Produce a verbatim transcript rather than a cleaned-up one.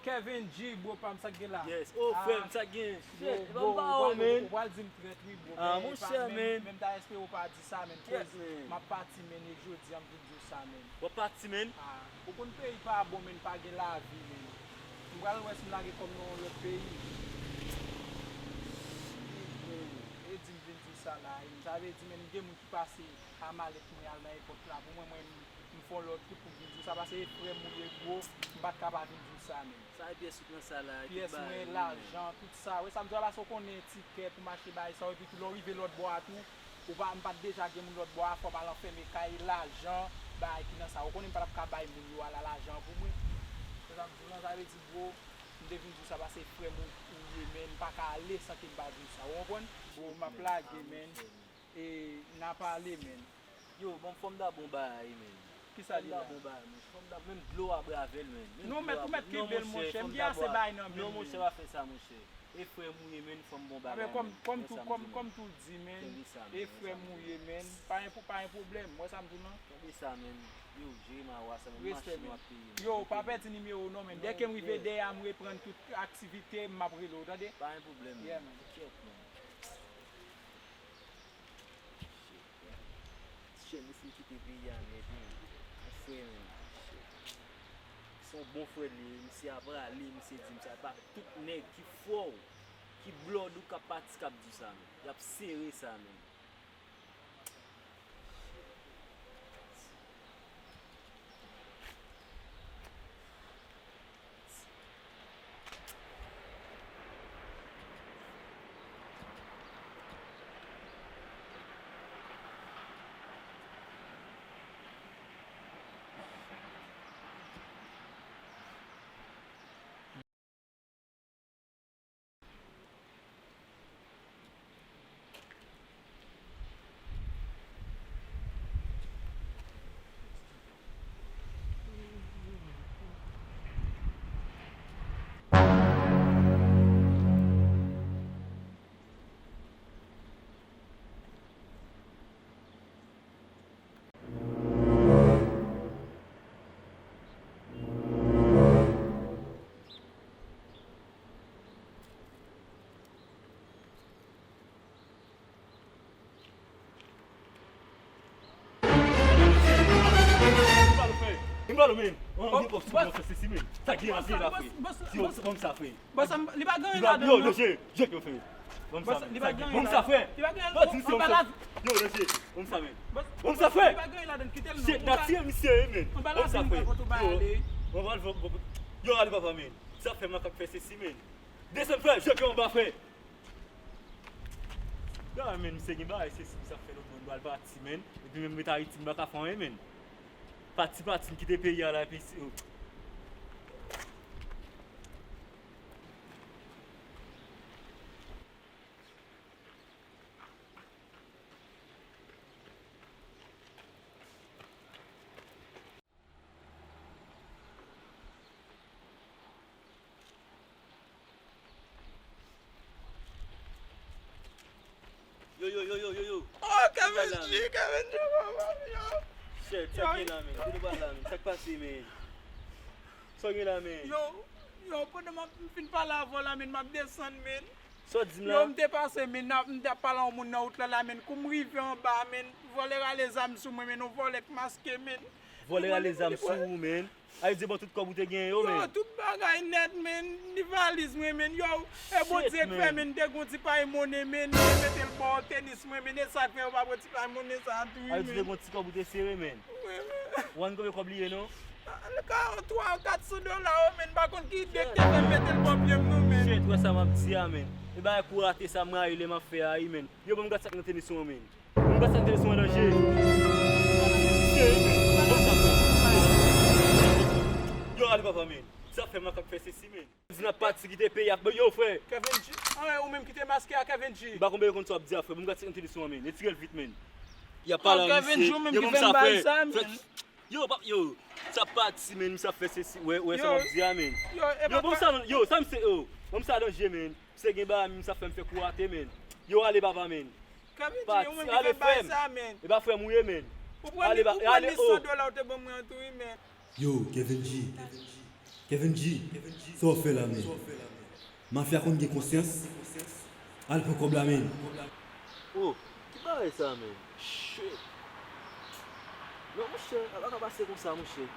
Kevin G, bro pa m, sa k gen la? Yes. Oh, frè m, sa k gen? Shit, e pa m pa ou, man. Ou pral di m trèt, wi, bro. Ah, monchè, man. Men m ta espere ou pa di sa, man. Yes, man. M ap pati, man, e jodi a m vin di w sa, man. W ap pati, man? Ah, ou konn peyi pa bon, man, pa gen lavi, man. M pral wè si m lage kòb nan yon lòt peyi. E di m vin di w sa la, e sa vle di, man, gen moun ki pase a malèt mwen al nan èpòt la. Pou mwen, mwen, m fè yon lòt wout pou m vin di w sa, paske e frè m ou ye, bro, m pa t ka pa vin di w sa, man. Sa e pyès ou pran sa la, e tout bagay, man. Pyès mwen, lajan, tout sa. Wè sa m di w la, paske w konnen tikè pou m achte bagay sa yo, epi tou lè w rive lòt bò a tou, ou pa, m pa t deja gen moun lòt bò a, fò m al anfème kay, lajan, bagay ki nan sa. Ou konnen m pa t ap ka bay moun yo ala lajan pou mwen. Wè sa m di w lan, sa vle di, bro, m te vin di w sa paske frè m ou, ou ye, men m pa ka ale san ke m pa di w sa. Ou konprann? Bro, m ap lage, man. E, n a pale, man. Yo, bon, fò m dabò yon bagay, man. Kisa li la? Fò m dabò yon bagay, man. Fò m dabò, menm dlo a brave l, man. Non, mèt, ou mèt kenbe l, monchè, m gen ase bagay nan men m. Non, monchè, pa fè sa, monchè. E frè m ou ye, man, fò m bon bagay, man. Kòm, kòm tou, kòm, kòm tou di, man. E frè m ou ye, man. Pa gen, pa gen pwoblèm. Wè sa m di w lan? Kenbe sa, man. Yo, jere m a wa sa, man. Respè, man. Yo, pa pèdi nimewo w non, man. Dèke m rive dèyè a, m reprann tout aktivite, m ap rele w, tande? Pa gen pwoblèm, man. Yeah, man. Kèt, man. Shit, man. Shit, misye kite peyi a nèt, man. Yon frè, man. Shit. Se yon bon frè li ye, misye ap rale, misye di m sa, pa tout nèg ki frè w, ki blòd ou k ap pati k ap di w sa, man. Y ap sere sa, man. Vin pale, men. An gen kòb sou mwen, frè, se si, men. Sa gen an gen la, frè. Yo, se kòm sa, frè. Bòs, li pa gen anyen ladan l, non. Yo, danje, jèk yo, frè. Bòs, li pa gen anyen ladan l. Bòs, sa, frè. Li pa gen anyen ladan l. Yo, danje, kòm sa, men. Bòs, sa, frè. Li pa gen anyen ladan l, kite l, non. Shit, n a tiye misye, men. Kòm sa, frè. Yo, ale, papa, men. Sa fè makak fè se si, men. Desann, frè, jèk yo anba, frè. Ya, men, misye gen bagay, se si misye ap fè lòt bò, nou al pati, men. Epi menm ret Ayiti, m pa ka fè anyen, men. Pati, pati, m kite peyi a la, epi si, oh. Yo, yo, yo, yo, yo, yo. Oh, Kevin G, Kevin G, mwen, mwen, yo. Shit, sa gen la, men. Kote w pral la, men? Sa k pase, men? Sa gen la, men? Yo, yo, pandan m ap, m fin pale avè w la, men, m ap desann, men. Sa w di m la? Yo, m te pase, men, m t ap pale a yon moun nan wout la, la, men. Kou m rive anba, men, vòlè rale zam sou mwen, men, yon vòlè k maske, men. Vòlè rale zam sou ou, men. Sa vle di bon tout kòb ou te genyen yo, men. Yo, tout bagay nèt, men. Ni valiz mwen, men. Yo, e Bondye k fè, men, m te gon ti pay monnen, men. M te mete l bò tenis mwen, men. E sa k fè yo pa pran ti pay monnen sa a tou, men. Sa vle di te gon ti kòb ou te sere, men. Wi, men. Ou konn konbyen kòb li ye, non? Li ka yon twa, kat san dola, o, men. M pa konn ki ide k te fè m mete l bò pye m, non, men. Shit, wè sa m ap di a, men. E bagay kou rate sa m rayi lè m ap fè a, wi, men. Yo, ban m gad sa k nan tenis mwen, men. Mwen pa santi l sou an danje. Yo, ale papa, men. Sa fè makak fè sesi, men. Di n ap pati kite peyi a. Yo, frè. Kevin G. Anwen, ou menm ki te maske a, Kevin G. M pa konn konn sa w ap di a, frè. Mwen pa santi l sou an, men. Retire l vit, men. Y ap pale a misye. Kevin G, ou menm ki fè m bay sa, men. Yo, pa, yo. Sa pati, men. Misye ap fè sesi. Wè, wè sa w ap di a, men. Yo, e papa. Yo, bon sa, yo, sa misye, yo. Bon sa danje, men. Misye gen bagay, men. Sa fè m fè kou rate, men. Yo, ale papa, men. Kevin G, ou menm ki fè bay sa, men. E pa frè m ou ye, men. Ou pran li, ou pran li san dola ou te ban mwen an tou, wi, men. Yo, Kevin G. Kevin G, sa w fè la, men? Mafya konn gen konsyans. Al pran kòb la, men. Oh, ki bagay sa, men? Shit. Non, monchè, a pa ka pase konsa, monchè.